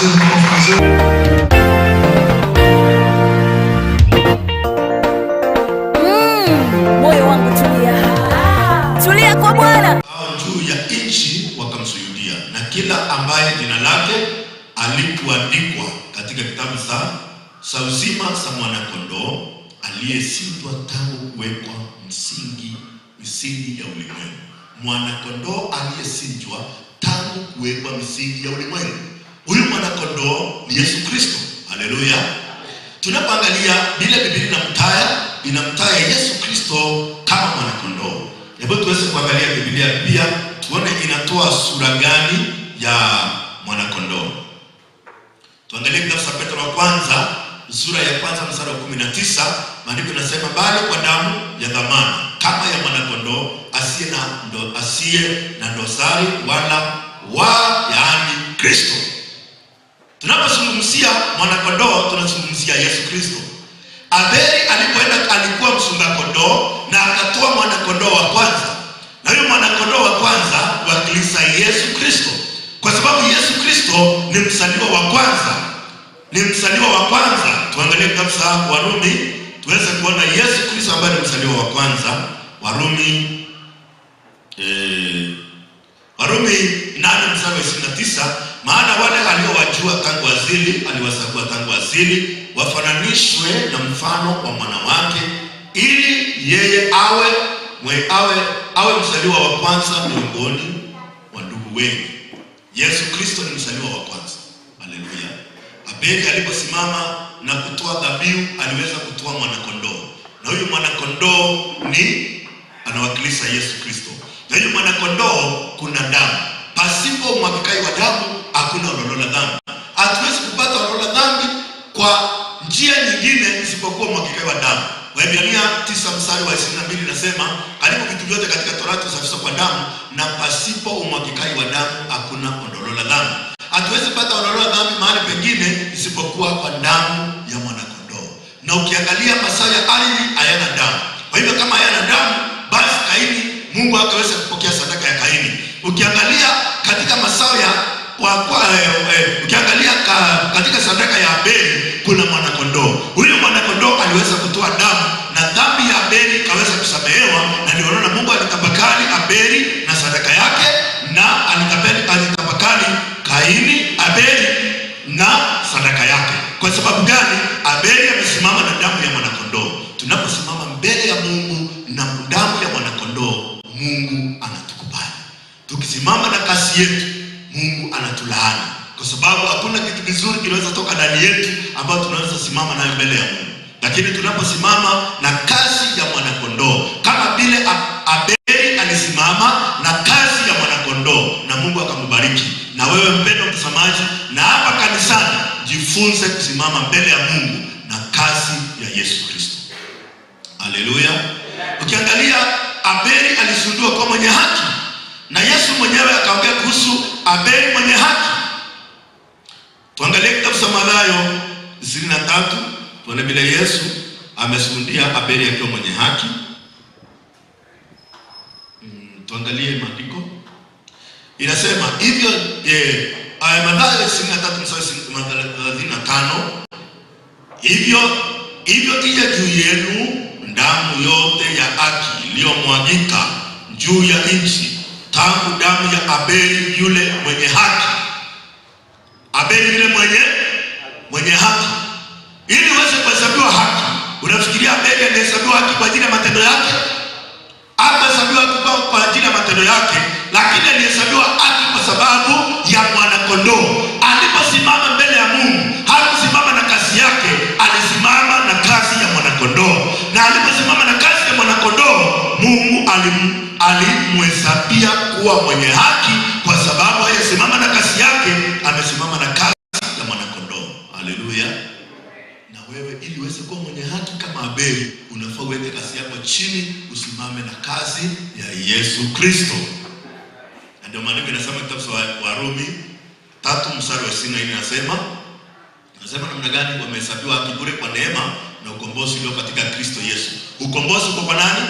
Tupatie makofi mazuri. Moyo wangu tulia, tulia kwa Bwana. Hao juu ya nchi wakamsujudia, na kila ambaye jina lake alikuandikwa katika kitabu cha uzima cha mwanakondoo aliyesindwa tangu kuwekwa misingi ya ulimwengu. Mwanakondoo aliyesindwa tangu kuwekwa misingi ya ulimwengu. Huyu mwanakondoo ni Yesu Kristo. Haleluya! Tunapoangalia vile Biblia inamtaya Yesu Kristo kama mwanakondoo. Hebu tuweze kuangalia Biblia pia tuone inatoa sura gani ya mwanakondoo. Tuangalie kitabu cha Petro wa kwanza sura ya kwanza mstari wa 19, maandiko yanasema bali kwa damu ya dhamana kama ya mwanakondoo asiye na dosari wala wa, yaani Kristo. Tunapozungumzia mwanakondoo tunazungumzia Yesu Kristo. Abeli alipoenda alikuwa mchunga kondoo na akatoa mwanakondoo wa kwanza. Na huyo mwanakondoo wa kwanza wakilisha Yesu Kristo. Kwa sababu Yesu Kristo ni mzaliwa wa kwanza. Ni mzaliwa wa kwanza. Tuangalie kitabu cha Warumi tuweze kuona Yesu Kristo ambaye ni mzaliwa wa kwanza. Warumi 8 mstari wa 29, maana wale aliowajua tangu asili aliwachagua tangu asili wafananishwe na mfano wa mwanawake, ili yeye awe mzaliwa wa kwanza miongoni mwa ndugu wengi. Yesu Kristo ni mzaliwa wa kwanza. Haleluya. Abeli aliposimama na kutoa dhabihu aliweza kutoa mwanakondoo, na huyu mwanakondoo ni anawakilisha Yesu Kristo. Na huyu mwanakondoo kuna damu. Pasipo umwagikaji wa damu hakuna ondoleo la dhambi. Hatuwezi kupata ondoleo la dhambi kwa njia nyingine isipokuwa umwagikaji wa damu. Waebrania 9 mstari wa 22 inasema karibu vitu vyote katika Torati husafishwa kwa damu, na pasipo umwagikaji wa damu hakuna ondoleo la dhambi. Hatuwezi kupata ondoleo la dhambi mahali pengine isipokuwa kwa damu ya mwanakondoo. Na ukiangalia mazao ya ardhi hayana damu. Kwa hivyo kama hayana damu, basi Kaini, Mungu hakaweza kupokea sadaka ya Kaini. Ukiangalia katika mazao ya kwa, kwa, ukiangalia katika sadaka ya Abeli kuna mwanakondoo. Huyo mwanakondoo aliweza kutoa damu na dhambi ya Abeli ikaweza kusamehewa, na ndio unaona Mungu alitafakari Abeli na sadaka yake, na alitafakari Kaini, Abeli na sadaka yake. Kwa sababu gani? Abeli amesimama na damu ya mwanakondoo. Tunaposimama mbele ya Mungu na damu ya mwanakondoo, Mungu anatukubali. Tukisimama na kasi yetu, Mungu anatulaani, kwa sababu hakuna kitu kizuri kinaweza toka ndani yetu ambayo tunaweza simama nayo mbele ya Mungu. Lakini tunaposimama na kazi ya mwanakondoo, kama vile Abeli alisimama na kazi ya mwanakondoo na Mungu akambariki. Na wewe mpendwa mtazamaji, na hapa kanisani, jifunze kusimama mbele ya Mungu na kazi ya Yesu Kristo. Haleluya. Ukiangalia Abeli alishuhudiwa kuwa mwenye haki, na Yesu mwenyewe akaongea kuhusu Abeli mwenye haki. Tuangalie kitabu cha Mathayo 23, tuone vile Yesu ameshuhudia Abeli akiwa mwenye haki. Tuangalie maandiko. Inasema hivyo, Mathayo 23 mstari 35, hivyo ije juu yenu damu yote ya haki iliyomwagika juu ya nchi, tangu damu ya Abeli yule mwenye haki. Abeli yule mwenye haki. Ili uweze kuhesabiwa haki, unafikiria Abeli alihesabiwa haki kwa ajili ya matendo yake? Hakuhesabiwa haki kwa ajili ya matendo yake, lakini alihesabiwa haki kwa sababu ya mwanakondoo. Aliposimama mbele ya Mungu, hakusimama na kazi yake, alisimama na kazi ya mwanakondoo. Na aliposimama na kazi ya mwanakondoo, Mungu alimhesabia kuwa mwenye haki, kwa sababu hajasimama na kazi yake, amesimama na kazi ya mwanakondoo. Haleluya. Na wewe ili uweze kuwa mwenye haki kama Abeli, unafaa uweke kazi yako chini, usimame na kazi ya Yesu Kristo. Na ndio maandiko inasema kitabu cha Warumi 3 mstari wa 24 inasema namna gani wamehesabiwa haki bure kwa neema na ukombozi ulio katika Kristo Yesu. Ukombozi uko kwa nani?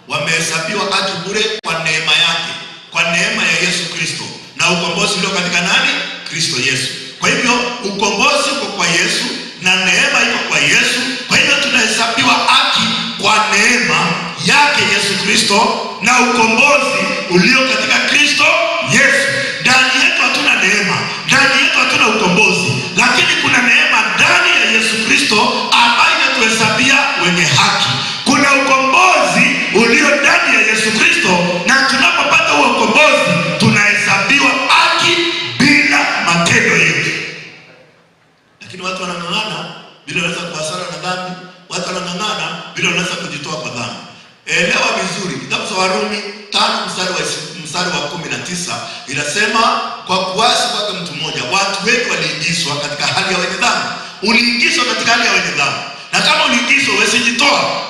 Wamehesabiwa haki bure kwa neema yake, kwa neema ya Yesu Kristo, na ukombozi ulio katika nani? Kristo Yesu. Kwa Kwa hivyo ukombozi uko kwa Yesu na neema iko kwa Yesu. Kwa hivyo tunahesabiwa haki kwa neema yake Yesu Kristo na ukombozi ulio katika Kristo Yesu. Ndani yetu hatuna neema, ndani yetu hatuna ukombozi, lakini kuna neema ndani ya Yesu Kristo ambayo inatuhesabia wenye haki. Kuna ukombozi ulio ndani ya Yesu Kristo, na tunapopata huo ukombozi tunahesabiwa haki bila matendo yetu. Lakini watu wanang'ang'ana bila wanaweza kuwasana na dhambi, watu wanang'ang'ana bila wanaweza kujitoa kwa dhambi. Elewa vizuri, kitabu cha Warumi 5 mstari wa 19 inasema kwa kuasi kwake mtu mmoja watu wengi waliingizwa katika hali ya wenye dhambi. Uliingizwa katika hali ya wenye dhambi, na kama uliingizwa huwezi jitoa,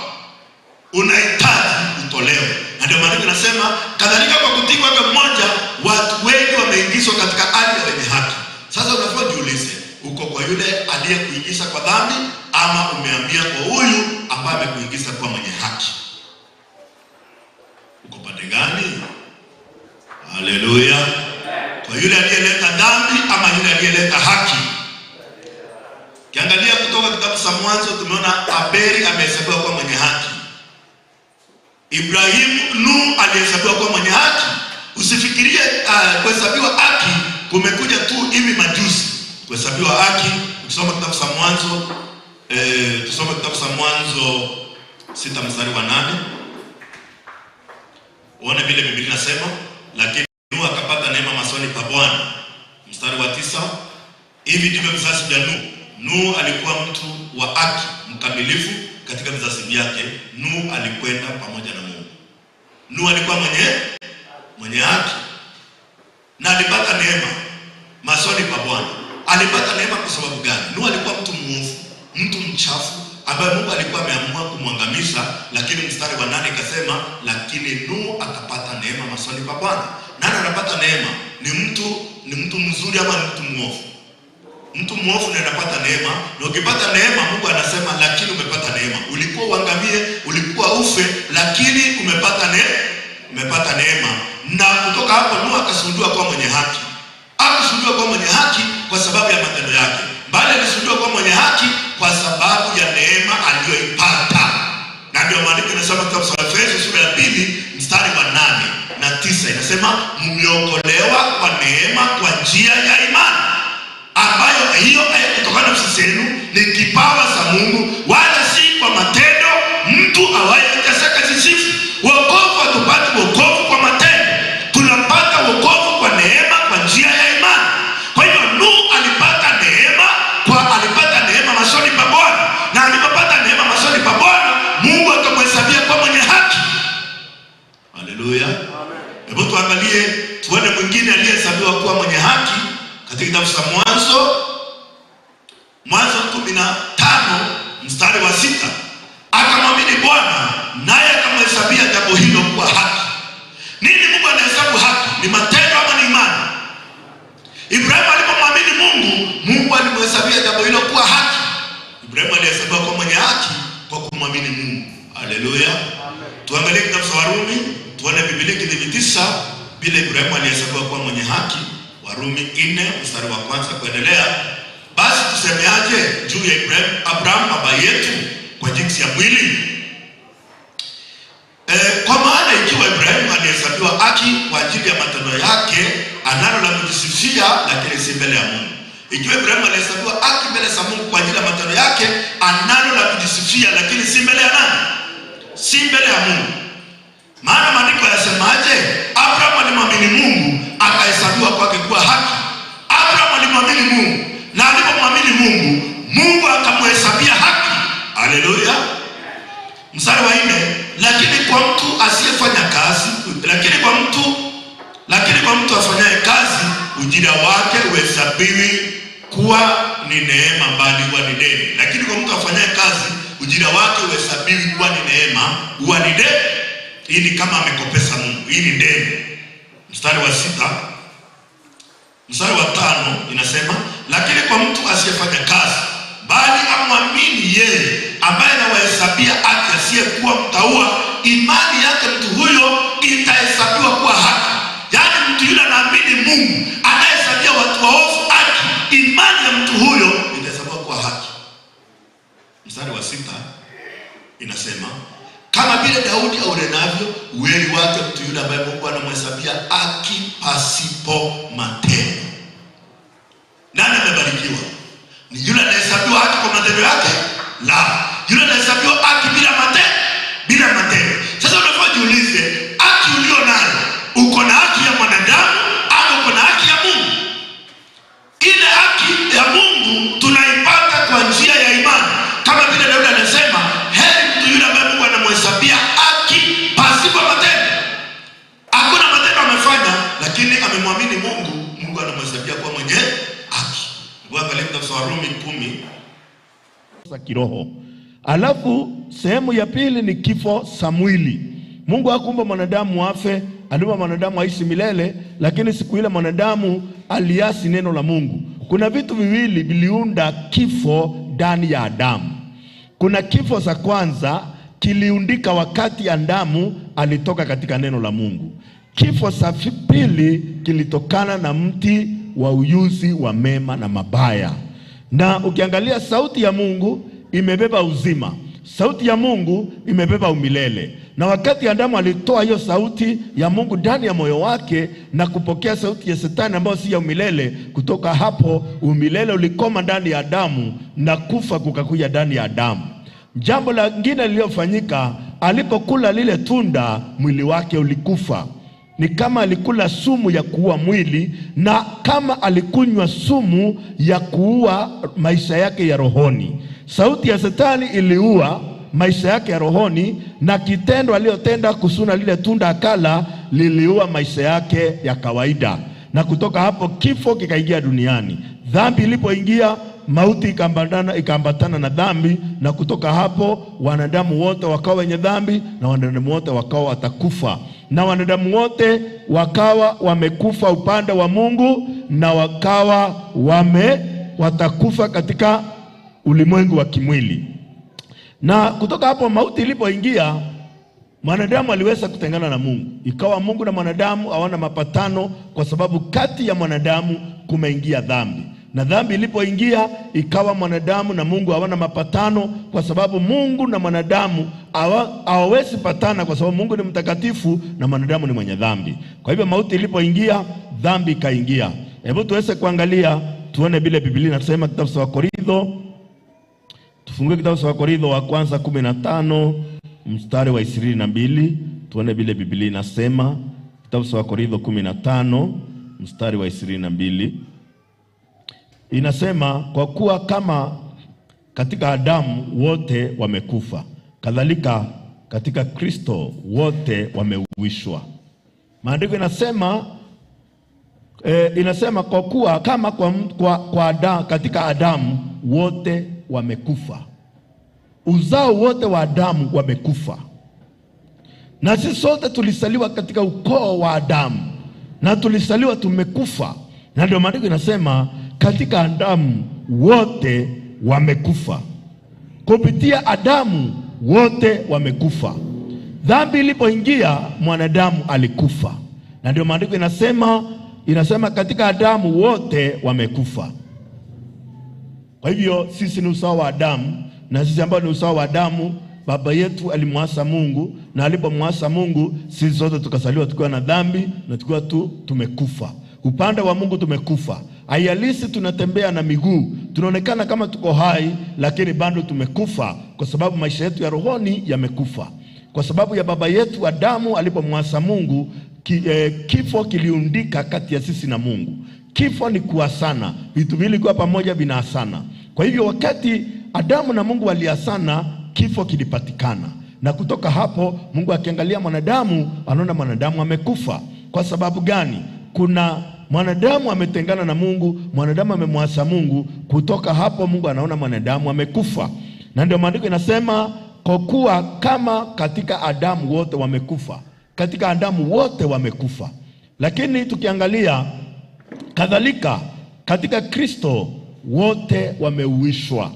unahitaji utolewe. Na ndio maana inasema kadhalika kwa kutii kwake mmoja watu wengi wameingizwa katika hali ya wenye haki. Sasa unafaa ujiulize, uko kwa yule aliyekuingiza kwa dhambi ama umeambia kwa huyu ambaye amekuingiza kuwa mwenye haki? Uko pande gani? Haleluya! Kwa yule aliyeleta dhambi ama yule aliyeleta haki? Kiangalia kutoka kitabu cha Mwanzo tumeona Abeli amehesabiwa kuwa mwenye haki. Ibrahimu, Nuhu alihesabiwa kuwa mwenye haki. Usifikirie kuhesabiwa haki kumekuja tu hivi majuzi. Kuhesabiwa haki, ukisoma kitabu cha Mwanzo, tusome kitabu cha Mwanzo 6 mstari wa 8. Uone vile Biblia inasema, lakini Nuhu akapata neema machoni pa Bwana. Mstari wa 9, hivi ndivyo vizazi vya Nuhu. Nuhu alikuwa mtu wa haki mkamilifu katika vizazi vyake. Nuhu alikwenda pamoja na Mungu. Nuhu alikuwa mwenye haki na alipata neema machoni pa Bwana. Alipata neema kwa sababu gani? Nuhu alikuwa mtu muovu, mtu mchafu ambaye Mungu alikuwa ameamua kumwangamiza, lakini mstari wa 8 ikasema, lakini Nuhu akapata neema machoni pa Bwana. Nani anapata neema? Ni mtu mzuri ama ni mtu muovu? Mtu muovu ndiye anapata neema, na ukipata neema Mungu anasema lakini umepata neema. Ulikuwa uangamie, ulikuwa ufe, lakini umepata umepata neema. Na kutoka hapo Nuhu akashuhudiwa kuwa mwenye haki. Hakushuhudiwa kuwa mwenye haki kwa sababu ya matendo yake, bali alishuhudiwa kuwa mwenye haki kwa sababu ya neema aliyoipata. Na ndio maandiko inasema kitabu cha Efeso sura ya 2 mstari wa 8 na 9 inasema mmeokolewa kwa neema kwa njia ya imani, ambayo hiyo haikutokana na nafsi zenu, ni kipawa cha Mungu, wala si kwa matendo, mtu awaye asijisifu. Wokovu hatupati wokovu kwa matendo, tunapata wokovu kwa neema kwa njia ya imani. Kwa hivyo Nuhu alipata neema alipata neema machoni pa Bwana, na alipopata neema machoni pa Bwana, Mungu akamhesabia kuwa mwenye haki. Haleluya. Hebu tuangalie tuone mwingine aliyehesabiwa kuwa mwenye haki katika kitabu cha Mwanzo, Mwanzo 15 mstari wa 6. Akamwamini Bwana naye akamhesabia jambo hilo kuwa haki. Nini Mungu anahesabu haki? Ni matendo ama ni imani? Ibrahimu alipomwamini Mungu, Mungu alimhesabia jambo hilo kuwa haki. Ibrahimu alihesabiwa kuwa mwenye haki kwa kumwamini Mungu. Haleluya. Tuangalie kitabu cha Warumi, tuone Biblia ikithibitisha vile Ibrahimu alihesabiwa kuwa mwenye haki. Warumi 4 mstari wa kwanza kuendelea. Basi tusemeaje juu ya Abrahamu baba yetu kwa jinsi ya mwili? Kwa maana ikiwa Ibrahimu alihesabiwa haki kwa ajili ya matendo yake, analo la kujisifia, lakini si mbele ya Mungu. Ikiwa Ibrahimu alihesabiwa haki mbele za Mungu kwa ajili ya matendo yake, analo la kujisifia, lakini si mbele ya nani? Si mbele ya Mungu. Maana maandiko yasemaje? Abrahamu alimwamini Mungu akahesabiwa kwake kuwa haki. Abrahamu alimwamini Mungu, na alipomwamini Mungu, Mungu akamhesabia haki. Haleluya. Mstari wa 4, lakini kwa mtu asiyefanya kazi, lakini kwa mtu afanyaye kazi, ujira wake huhesabiwi kuwa ni neema, bali huwa ni deni. Lakini kwa mtu afanyaye kazi, ujira wake huhesabiwi kuwa ni neema, huwa ni deni. Hii ni kama amekopesa Mungu, hii ni deni. Mstari wa 6, mstari wa 5 inasema, lakini kwa mtu asiyefanya kazi, bali amwamini yeye ambaye anawahesabia haki asiyekuwa mtaua, imani yake mtu huyo itahesabiwa kuwa haki. Yaani mtu yule anaamini Mungu anayehesabia watu waovu haki, imani vile Daudi aunenavyo, uweli wake mtu yule ambaye Mungu anamhesabia haki pasipo matendo. Nani amebarikiwa? Ni yule anahesabiwa haki kwa matendo yake? La, yule anahesabiwa haki bila matendo, bila matendo. Sasa unafaa jiulize, haki ulio nayo, uko na haki ya mwanadamu au uko na haki ya Mungu? Ile haki ya Mungu tunaipata kwa njia ya imani, kama vile Daudi anasema, heri mtu yule ambaye Mungu anamhesabia haki pasipo matendo. Hakuna matendo amefanya, lakini amemwamini Mungu, Mungu anamhesabia kuwa mwenye haki. Angalia kitabu cha Warumi 10 za kiroho. Alafu sehemu ya pili ni kifo cha mwili. Mungu hakuumba mwanadamu afe, aliumba mwanadamu aishi milele, lakini siku ile mwanadamu aliasi neno la Mungu. Kuna vitu viwili viliunda kifo ndani ya Adamu. Kuna kifo cha kwanza kiliundika wakati Adamu alitoka katika neno la Mungu. Kifo cha pili kilitokana na mti wa ujuzi wa mema na mabaya. Na ukiangalia sauti ya Mungu imebeba uzima, sauti ya Mungu imebeba umilele. Na wakati Adamu alitoa hiyo sauti ya Mungu ndani ya moyo wake na kupokea sauti ya Shetani ambayo si ya umilele, kutoka hapo umilele ulikoma ndani ya Adamu na kufa kukakuja ndani ya Adamu. Jambo lingine lililofanyika, alipokula lile tunda mwili wake ulikufa. Ni kama alikula sumu ya kuua mwili na kama alikunywa sumu ya kuua maisha yake ya rohoni. Sauti ya Shetani iliua maisha yake ya rohoni, na kitendo aliyotenda kusuna lile tunda akala liliua maisha yake ya kawaida. Na kutoka hapo kifo kikaingia duniani. Dhambi ilipoingia, mauti ikaambatana na dhambi, na kutoka hapo wanadamu wote wakawa wenye dhambi, na wanadamu wote wakawa watakufa, na wanadamu wote wakawa wamekufa upande wa Mungu, na wakawa watakufa katika ulimwengu wa kimwili. Na kutoka hapo mauti ilipoingia, mwanadamu aliweza kutengana na Mungu. Ikawa Mungu na mwanadamu hawana mapatano, kwa sababu kati ya mwanadamu kumeingia dhambi. Na dhambi ilipoingia, ikawa mwanadamu na Mungu hawana mapatano, kwa sababu Mungu na mwanadamu hawawezi patana, kwa sababu Mungu ni mtakatifu na mwanadamu ni mwenye dhambi. Kwa hivyo mauti ilipoingia, dhambi ikaingia. Hebu tuweze kuangalia tuone vile Biblia inasema kitabu cha Wakorintho. Tufungue kitabu cha Wakorintho wa kwanza 15 mstari wa 22, tuone vile Biblia inasema. Kitabu cha Wakorintho 15 mstari wa 22 inasema, kwa kuwa kama katika Adamu wote wamekufa, kadhalika katika Kristo wote wameuishwa. Maandiko inasema inasema kwa kuwa kama kwa katika Adamu wote wamekufa, uzao wote wa Adamu wamekufa. Na sisi sote tulisaliwa katika ukoo wa Adamu, na tulisaliwa tumekufa. Na ndio maandiko inasema katika Adamu wote wamekufa, kupitia Adamu wote wamekufa. Dhambi ilipoingia mwanadamu alikufa, na ndio maandiko inasema katika Adamu wote wamekufa. Kwa hivyo sisi ni uzao wa Adamu, na sisi ambao ni uzao wa Adamu, baba yetu alimwasa Mungu, na alipomwasa Mungu sisi sote tukasaliwa tukiwa na dhambi na tukiwa tu tumekufa. Upande wa Mungu tumekufa. Haijalishi tunatembea na miguu, tunaonekana kama tuko hai, lakini bado tumekufa, kwa sababu maisha yetu ya rohoni yamekufa. Kwa sababu ya baba yetu Adamu alipomwasa Mungu, kifo kiliundika kati ya sisi na Mungu. Kifo ni kuasana, vitu viwili kwa pamoja vinaasana. Kwa hivyo wakati Adamu na Mungu waliasana, kifo kilipatikana. Na kutoka hapo Mungu akiangalia mwanadamu, anaona mwanadamu amekufa. Kwa sababu gani? Kuna mwanadamu ametengana na Mungu, mwanadamu amemwasa Mungu. Kutoka hapo Mungu anaona mwanadamu amekufa. Na ndio maandiko inasema kwa kuwa kama katika Adamu wote wamekufa, katika Adamu wote wamekufa. Lakini tukiangalia kadhalika katika Kristo wote wameuishwa.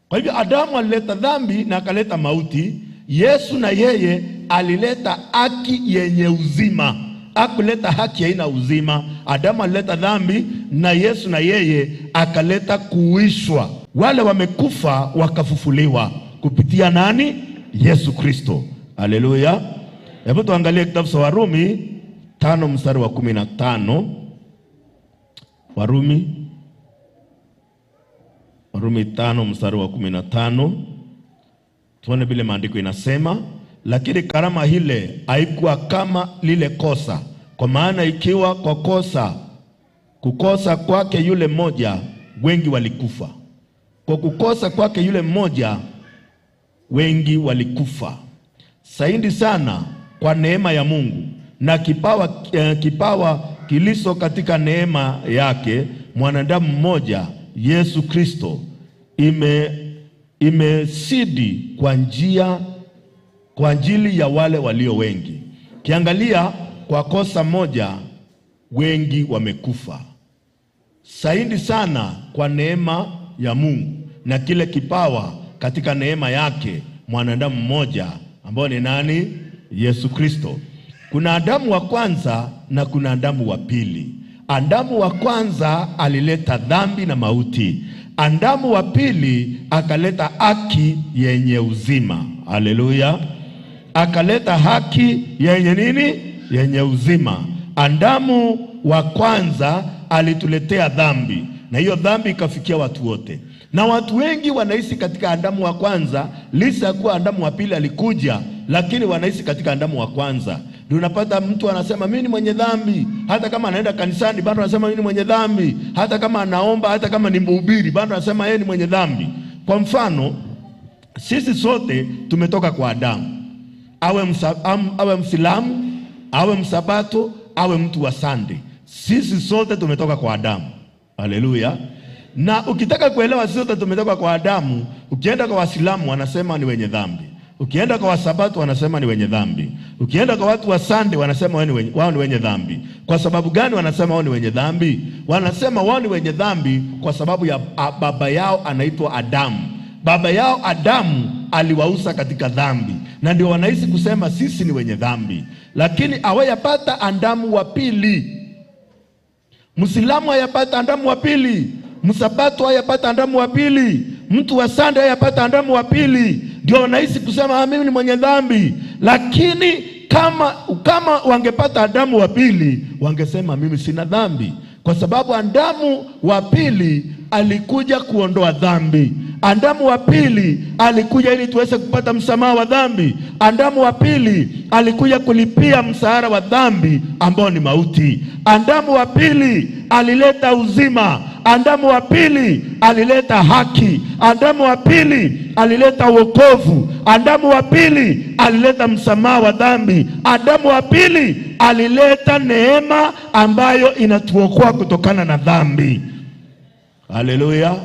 Kwa hivyo Adamu alileta dhambi na akaleta mauti. Yesu na yeye alileta haki yenye uzima. Hakuleta haki haina uzima. Adamu alileta dhambi na Yesu na yeye akaleta kuishwa. Wale wamekufa wakafufuliwa kupitia nani? Yesu Kristo. Haleluya. Hebu tuangalie kitabu cha Warumi 5 mstari wa 15. Warumi 5 mstari wa 15. Tuone vile maandiko inasema, lakini karama ile haikuwa kama lile kosa, kwa maana ikiwa kwa kosa kukosa kwake yule mmoja wengi walikufa. Kwa kukosa kwake yule mmoja wengi walikufa. Saidi sana kwa neema ya Mungu na kipawa kiliso katika neema yake mwanadamu mmoja Yesu Kristo imesidi kwa ajili ya wale walio wengi. Kiangalia, kwa kosa moja wengi wamekufa. Saidi sana kwa neema ya Mungu na kile kipawa katika neema yake mwanadamu mmoja ambao ni nani? Yesu Kristo. Kuna Adamu wa kwanza na kuna Adamu wa pili. Adamu wa kwanza alileta dhambi na mauti. Adamu wa pili akaleta haki yenye uzima. Haleluya. Akaleta haki yenye nini? Yenye uzima. Adamu wa kwanza alituletea dhambi, na hiyo dhambi ikafikia watu wote. Na watu wengi wanaishi katika Adamu wa kwanza, licha kuwa Adamu wa pili alikuja, lakini wanaishi katika Adamu wa kwanza. Ndio unapata mtu anasema mimi ni mwenye dhambi, hata kama anaenda kanisani bado anasema mimi ni mwenye dhambi, hata kama anaomba, hata kama ni mhubiri bado anasema yeye ni mwenye dhambi. Kwa mfano, sisi sote tumetoka kwa Adamu. Awe Msilamu, awe Msabato, awe mtu wa Sunday, sisi sote tumetoka kwa Adamu. Haleluya. Na ukitaka kuelewa sisi sote tumetoka kwa Adamu, ukienda kwa Waislamu wanasema ni wenye dhambi. Ukienda kwa Wasabato wanasema ni wenye dhambi. Ukienda kwa watu wa Sunday wanasema wao ni wenye dhambi. Kwa sababu gani wanasema wao ni wenye dhambi? Wanasema wao ni wenye dhambi kwa sababu ya baba yao anaitwa Adamu. Baba yao Adamu aliwausa katika dhambi, na ndio wanahisi kusema sisi ni wenye dhambi. Lakini hawajapata Adamu wa pili. Msilamu hayapata Adamu wa pili, Msabato hayapata Adamu wa pili, mtu wa Sunday hayapata Adamu wa pili. Ndio wanahisi kusema mimi ni mwenye dhambi. Lakini kama wangepata Adamu wa pili wangesema mimi sina dhambi, kwa sababu Adamu wa pili alikuja kuondoa dhambi. Adamu wa pili alikuja ili tuweze kupata msamaha wa dhambi. Adamu wa pili alikuja kulipia msahara wa dhambi ambao ni mauti. Adamu wa pili alileta uzima. Adamu wa pili alileta haki. Adamu wa pili alileta wokovu. Adamu wa pili alileta msamaha wa dhambi. Adamu wa pili alileta neema ambayo inatuokoa kutokana na dhambi. Haleluya.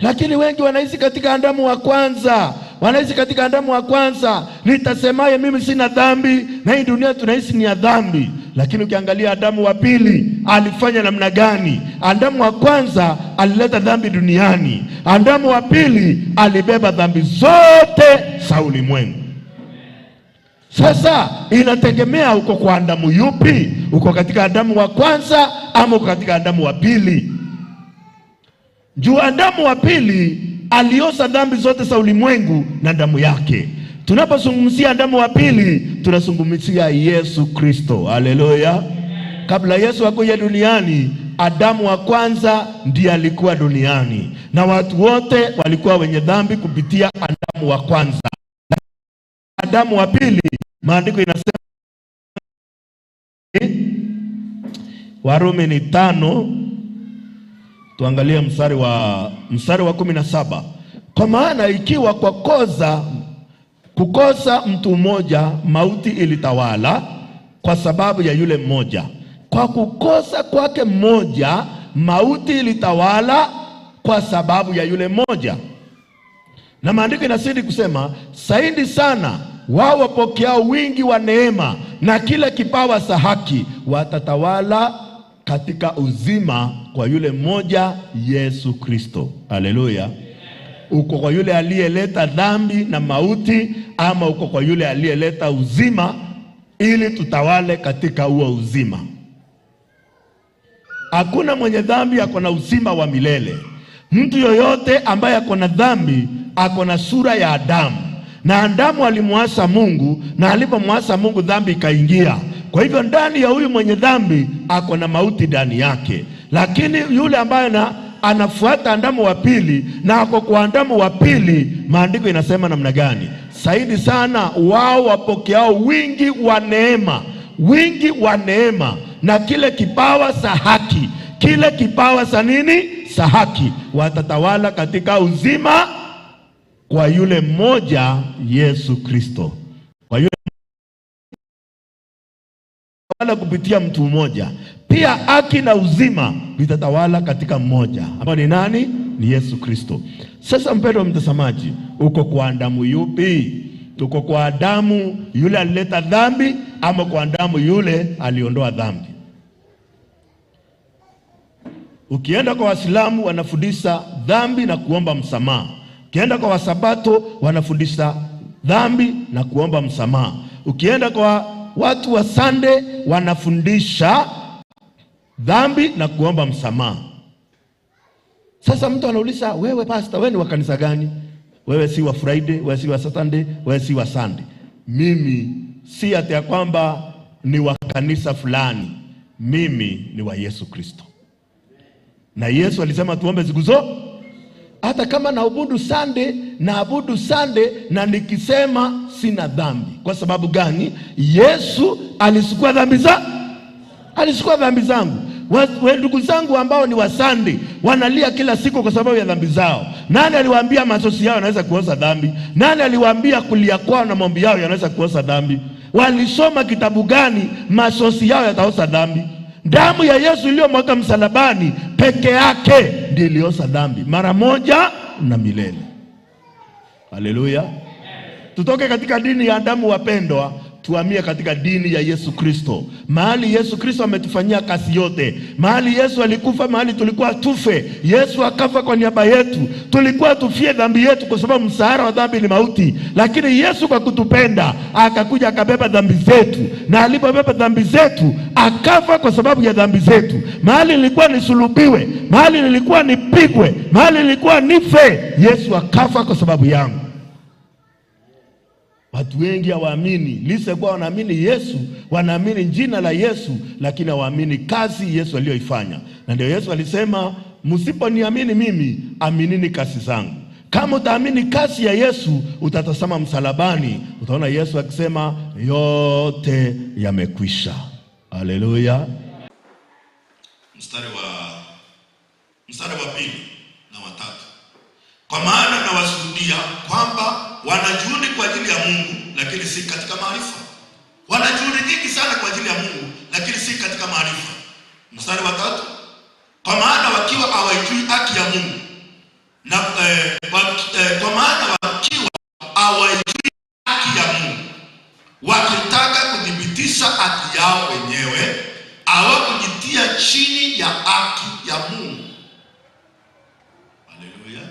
Lakini wengi wanaishi katika Adamu wa kwanza. Wanaishi katika Adamu wa kwanza. Nitasemaye mimi sina dhambi, na hii dunia tunaishi ni ya dhambi. Lakini ukiangalia Adamu wa pili alifanya namna gani? Adamu wa kwanza alileta dhambi duniani. Adamu wa pili alibeba dhambi zote za ulimwengu. Sasa inategemea uko kwa Adamu yupi? Uko katika Adamu wa kwanza ama uko katika Adamu wa pili? Juu Adamu wa pili aliosa dhambi zote za ulimwengu na damu yake. Tunapozungumzia Adamu wa pili tunazungumzia Yesu Kristo. Haleluya. Kabla Yesu akuja duniani, Adamu wa kwanza ndiye alikuwa duniani, na watu wote walikuwa wenye dhambi kupitia Adamu wa kwanza. Adamu wa pili, maandiko inasema Warumi ni 5, tuangalie mstari wa 17. Kwa maana ikiwa kwa kukosa mtu mmoja mauti ilitawala kwa sababu ya yule mmoja. Kwa kukosa kwake mmoja mauti ilitawala kwa sababu ya yule mmoja. Na maandiko inazidi kusema, saidi sana wao wapokeao wingi wa neema na kila kipawa cha haki watatawala katika uzima kwa yule mmoja Yesu Kristo. Haleluya. Uko kwa yule aliyeleta dhambi na mauti, ama uko kwa yule aliyeleta uzima ili tutawale katika huo uzima? Hakuna mwenye dhambi ako na uzima wa milele. Mtu yoyote ambaye ako na dhambi ako na sura ya Adamu, Na Adamu alimwasa Mungu, na alipomwasa Mungu dhambi ikaingia. Kwa hivyo ndani ya huyu mwenye dhambi ako na mauti ndani yake. Lakini yule ambaye anafuata Adamu wa pili na ako kwa Adamu wa pili, maandiko inasema namna gani? Saidi sana wao wapokeao wingi wa neema, wingi wa neema na kile kipawa sa haki, kile kipawa sa nini? Sa haki, watatawala katika uzima kwa yule mmoja Yesu Kristo. Kwa yule wala kupitia mtu mmoja. Pia haki na uzima vitatawala katika mmoja, ambao ni nani? Ni Yesu Kristo. Sasa mpendwa mtazamaji, uko kwa Adamu yupi? Tuko kwa Adamu yule alileta dhambi, ama kwa Adamu yule aliondoa dhambi? Ukienda kwa Waislamu wanafundisha dhambi na kuomba msamaha. Ukienda kwa Wasabato wanafundisha dhambi na kuomba msamaha. Ukienda kwa watu wa Sunday wanafundisha dhambi na kuomba msamaha. Sasa mtu anauliza, wewe pastor, wewe ni wa kanisa gani? Wewe si wa Friday, wewe si wa Saturday, wewe si wa Sunday. Mimi si ati ya kwamba ni wa kanisa fulani. Mimi ni wa Yesu Kristo. Na Yesu alisema tuombe siku zote. Hata kama naabudu Sunday, naabudu Sunday na nikisema sina dhambi. Kwa sababu gani? Yesu alichukua dhambi za, alichukua dhambi zangu. Ndugu zangu ambao ni wa Sunday wanalia kila siku kwa sababu ya dhambi zao. Nani aliwaambia machozi yao yanaweza kuoza dhambi? Nani aliwaambia kulia kwao na maombi yao yanaweza kuoza dhambi? Walisoma kitabu gani machozi yao yataoza dhambi? Damu ya Yesu iliyomwaga msalabani peke yake ndiyo ilioza dhambi mara moja na milele. Haleluya. Tutoke katika dini ya Adamu wapendwa, tuhamie katika dini ya Yesu Kristo. Mahali Yesu Kristo ametufanyia kazi yote. Mahali Yesu alikufa, mahali tulikuwa tufe, Yesu akafa kwa niaba yetu. Tulikuwa tufie dhambi yetu kwa sababu mshahara wa dhambi ni mauti. Lakini Yesu kwa kutupenda akakuja akabeba dhambi zetu, na alipobeba dhambi zetu akafa kwa sababu ya dhambi zetu. Mahali nilikuwa nisulubiwe, mahali nilikuwa nipigwe, mahali nilikuwa nife, Yesu akafa kwa sababu yangu. Watu wengi hawaamini, lisa kuwa wanaamini Yesu, wanaamini jina la Yesu, lakini hawaamini kazi Yesu aliyoifanya. Na ndio Yesu alisema, msiponiamini mimi, aminini kazi zangu. Kama utaamini kazi ya Yesu, utatazama msalabani, utaona Yesu akisema yote yamekwisha. Haleluya. Mstari wa pili na watatu. Kwa maana nawashuhudia kwamba wanajuhudi kwa ajili ya Mungu, lakini si katika maarifa. Wanajuhudi nyingi sana kwa ajili ya Mungu, lakini si katika maarifa. Mstari wa tatu. Kwa maana wakiwa hawaijui haki ya Mungu na kwa maana wakiwa hawaijui haki ya Mungu, wakitaka kuthibitisha haki yao wenyewe, hawakujitia chini ya haki ya Mungu. Haleluya.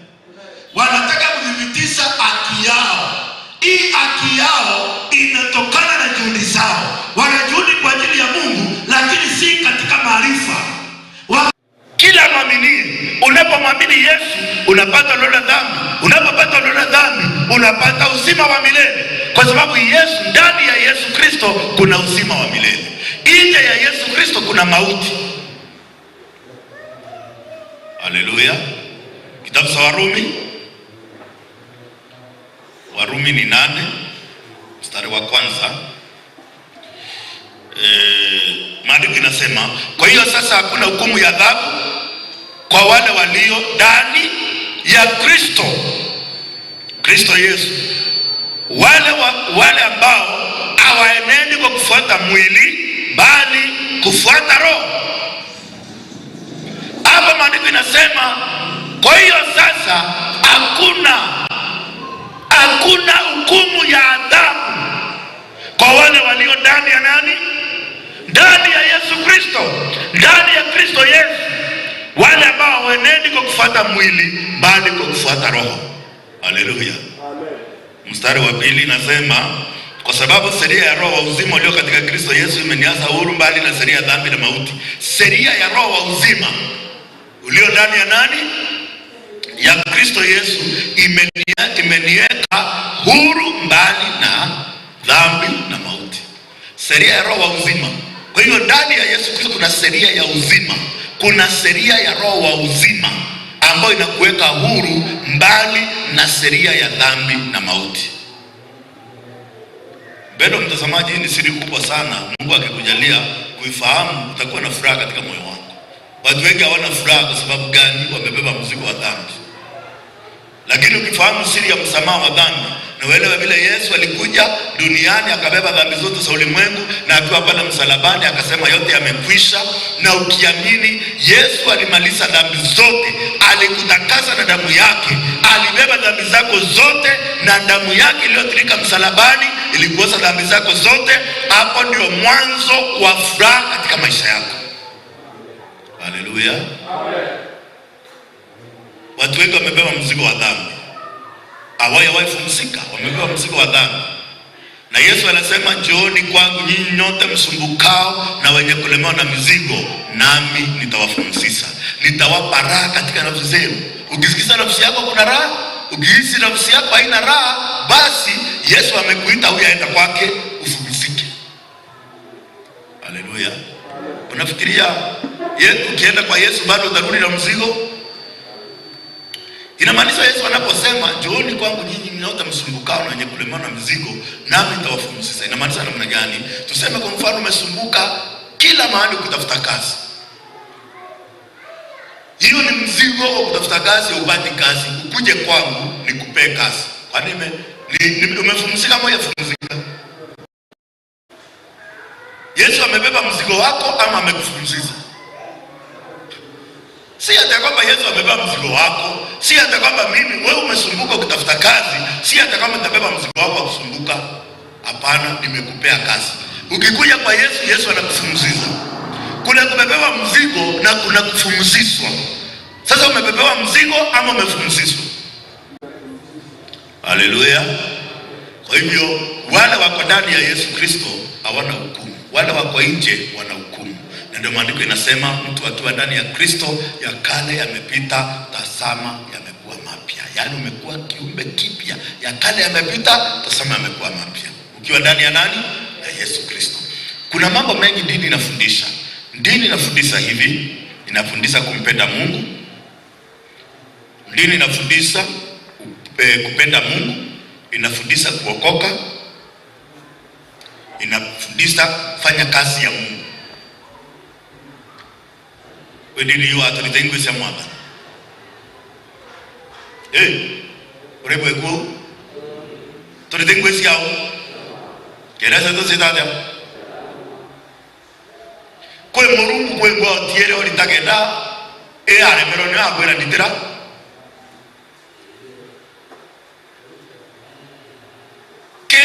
Wanataka kuthibitisha haki yao. Hii haki yao inatokana na juhudi zao. Wanajuhudi kwa ajili ya Mungu, lakini si katika maarifa. Kila mwamini, unapomwamini Yesu unapata ondoleo la dhambi. Unapopata ondoleo la dhambi unapata uzima wa milele, kwa sababu Yesu, ndani ya Yesu Kristo kuna uzima wa milele. Nje ya Yesu Kristo kuna mauti. Haleluya. Kitabu cha Warumi, Warumi ni 8 mstari wa kwanza. Maandiko inasema, kwa hiyo sasa hakuna hukumu ya adhabu kwa wale walio ndani ya Kristo, Kristo Yesu, wale ambao hawaenendi kwa kufuata mwili bali kufuata Roho. Hapa maandiko inasema, kwa hiyo sasa hakuna hukumu ya adhabu kwa wale walio ndani ya nani? Ndani ya Yesu Kristo, ndani ya Kristo Yesu, wale ambao hawaenendi kwa kufuata mwili bali kwa kufuata Roho. Haleluya. Mstari wa pili nasema, kwa sababu sheria ya Roho wa uzima ulio katika Kristo Yesu imeniacha huru mbali na sheria ya dhambi na mauti. Sheria ya Roho wa uzima ulio ndani ya nani? Ya Kristo Yesu imeniweka huru mbali na dhambi na mauti. Sheria ya roho wa uzima. Kwa hiyo ndani ya Yesu Kristo kuna sheria ya uzima, kuna sheria ya roho wa uzima ambayo inakuweka huru mbali na sheria ya dhambi na mauti. Mpendwa mtazamaji, hii ni siri kubwa sana. Mungu akikujalia kuifahamu, utakuwa na furaha katika moyo wako. Watu wengi hawana furaha kwa sababu gani? Wamebeba mzigo wa dhambi. Lakini ukifahamu siri ya msamaha wa dhambi na uelewe vile Yesu alikuja duniani akabeba dhambi zote za ulimwengu, na akiwa pale msalabani akasema yote yamekwisha, na ukiamini Yesu alimaliza dhambi zote, alikutakasa na damu yake, alibeba dhambi zako zote, na damu yake iliyotirika msalabani ilikuosha dhambi zako zote. Hapo ndio mwanzo wa furaha katika maisha yako. Haleluya! Watu wengi wamebeba mzigo wa dhambi, hawajawahi pumzika, wamebeba mzigo wa dhambi. Na Yesu anasema njooni kwangu nyinyi nyote msumbukao na wenye kulemewa na mizigo, nami nitawapumzisha, nitawapa raha katika nafsi zenu. Ukisikiza nafsi yako kuna raha, ukihisi nafsi yako haina raha, basi Yesu amekuita huyu, aenda kwake upumzike. Haleluya! Unafikiria ukienda kwa Yesu bado utarudi na mzigo? Inamaanisha Yesu anaposema njooni kwangu nyinyi mnyote msumbukao na wenye kulemewa na mizigo, nami nitawapumzisha, inamaanisha namna gani? Tuseme kwa mfano, umesumbuka kila mahali ukitafuta kazi, hiyo ni mzigo wa kutafuta kazi, upate kazi, ukuje kwangu nikupee kazi. Kwani umepumzika ama hujapumzika? Yesu amebeba mzigo wako ama amekupumzisha? Si hata kwamba Yesu amebeba mzigo wako, si hata kwamba mimi wewe umesumbuka ukitafuta kazi, si hata kwamba nitabeba mzigo wako wa kusumbuka. Hapana, nimekupea kazi. Ukikuja kwa Yesu, Yesu anakupumzisha. Kuna kubebewa mzigo na kuna kupumzishwa. Sasa umebebewa mzigo ama umepumzishwa? Haleluya! Kwa hivyo wale wako ndani ya Yesu Kristo hawana hukumu, wale wako nje wana hukumu. Na ndio maandiko inasema mtu akiwa ndani ya Kristo, ya kale yamepita, tazama yamekuwa mapya. Yaani umekuwa kiumbe kipya, ya kale yamepita, tazama yamekuwa mapya. Ukiwa ndani ya nani? Ya Yesu Kristo. Kuna mambo mengi dini inafundisha. Dini inafundisha hivi, inafundisha kumpenda Mungu. Dini inafundisha kupenda Mungu, inafundisha kuokoka, inafundisha kufanya kazi ya Mungu. We dini hiyo atulitengo cia mwaba. Urebo ekuo? Tulitengo cia Kereza to sitaja. Kwe murungu kwe ngwa tiere olitagenda aremerwo ni akwira nditira. Ke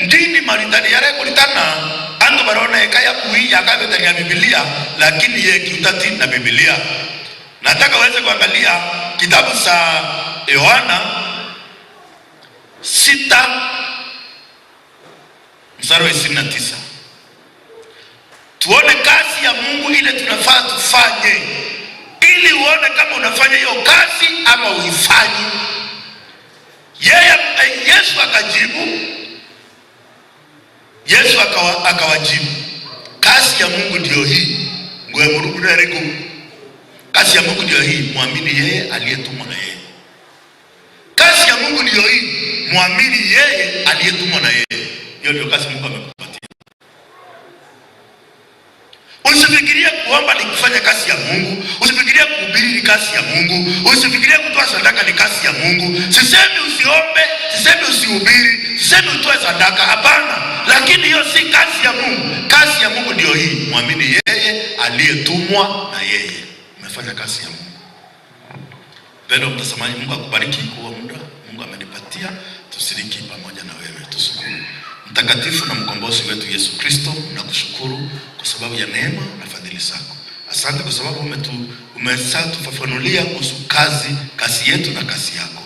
ndini maritani yare kuritana andu barona ekaya kui yakabetania Biblia, lakini ye kiutati na Biblia. Nataka uweze kuangalia kitabu cha Yohana 6 mstari wa 29. Tuone kazi ya Mungu ile tunafaa tufanye, ili uone kama unafanya hiyo kazi ama uifanyi. Yeye Yesu akajibu, Yesu akawajibu, kazi ya Mungu ndio hii. Ngoe Mungu na reko. Kazi ya Mungu ndio hii, muamini yeye aliyetumwa na yeye. Kazi ya Mungu ndio hii, muamini yeye aliyetumwa na yeye. Hiyo ndio kazi Mungu amekupatia. Usifikirie kuomba ni kufanya kazi ya Mungu, usifikirie kuhubiri ni kazi ya Mungu, usifikirie kutoa sadaka ni kazi ya Mungu. Sisemi usiombe, sisemi usihubiri, sisemi utoe sadaka, hapana. Lakini hiyo si kazi ya Mungu. Kazi ya Mungu ndio hii, muamini yeye aliyetumwa na yeye. Umefanya kazi ya Mungu. Mpendwa mtazamaji, Mungu akubariki kwa muda Mungu amenipatia tushiriki pamoja na wewe. Tushukuru. Mtakatifu na mkombozi wetu Yesu Kristo, nakushukuru kwa sababu ya neema na fadhili zako. Asante kwa sababu umeshatufafanulia kuhusu kazi yetu na kazi yako.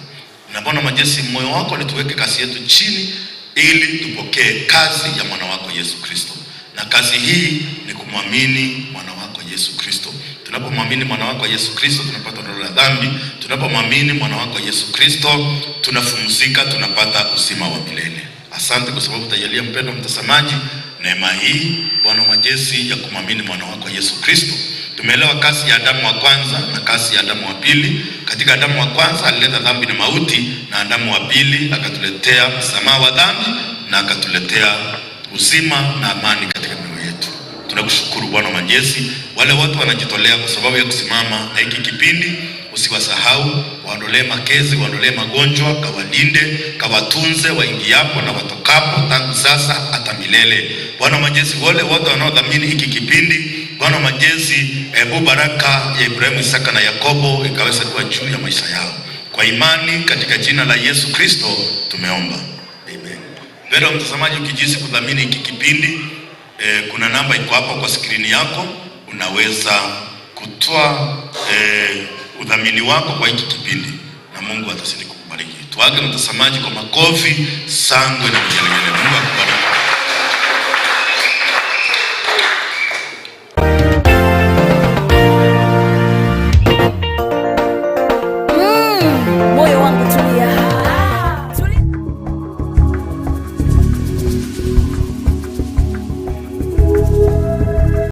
Na Bwana majeshi, moyo wako nituweke kazi yetu chini ili tupokee kazi ya mwana wako Yesu Kristo. Na kazi hii ni kumwamini mwana wako Yesu Kristo. Tunapomwamini mwana wako Yesu Kristo tunapata ondoleo la dhambi. Tunapomwamini mwana wako Yesu Kristo tunapumzika, tunapata uzima wa milele. Asante kwa sababu utajalia mpendo mtazamaji neema hii Bwana wa majeshi ya kumwamini mwana wako Yesu Kristo. Tumeelewa kazi ya Adamu wa kwanza na kazi ya Adamu wa pili. Katika Adamu wa kwanza alileta dhambi na mauti, na Adamu wa pili akatuletea msamaha wa dhambi na akatuletea uzima na amani katika mioyo yetu. Tunakushukuru Bwana wa majeshi, wale watu wanajitolea kwa sababu ya kusimama na hiki kipindi, usiwasahau, waondolee makezi, waondolee magonjwa, kawalinde, kawatunze waingiapo na watokapo, tangu sasa hata milele. Bwana wa majeshi, wale wote wanaodhamini hiki kipindi, Bwana wa majeshi, hebu baraka ya Ibrahimu, Isaka na Yakobo ikaweza kuwa juu ya maisha yao. Kwa imani katika jina la Yesu Kristo tumeomba, amen. Mpendwa mtazamaji, ukijihisi kudhamini hiki kipindi kuna namba iko hapo kwa skrini yako, unaweza kutoa udhamini wako kwa hiki kipindi na Mungu atazidi kukubariki. Tuage mtazamaji kwa makofi, shangwe na vigelegele. Mungu akubariki. Moyo wangu.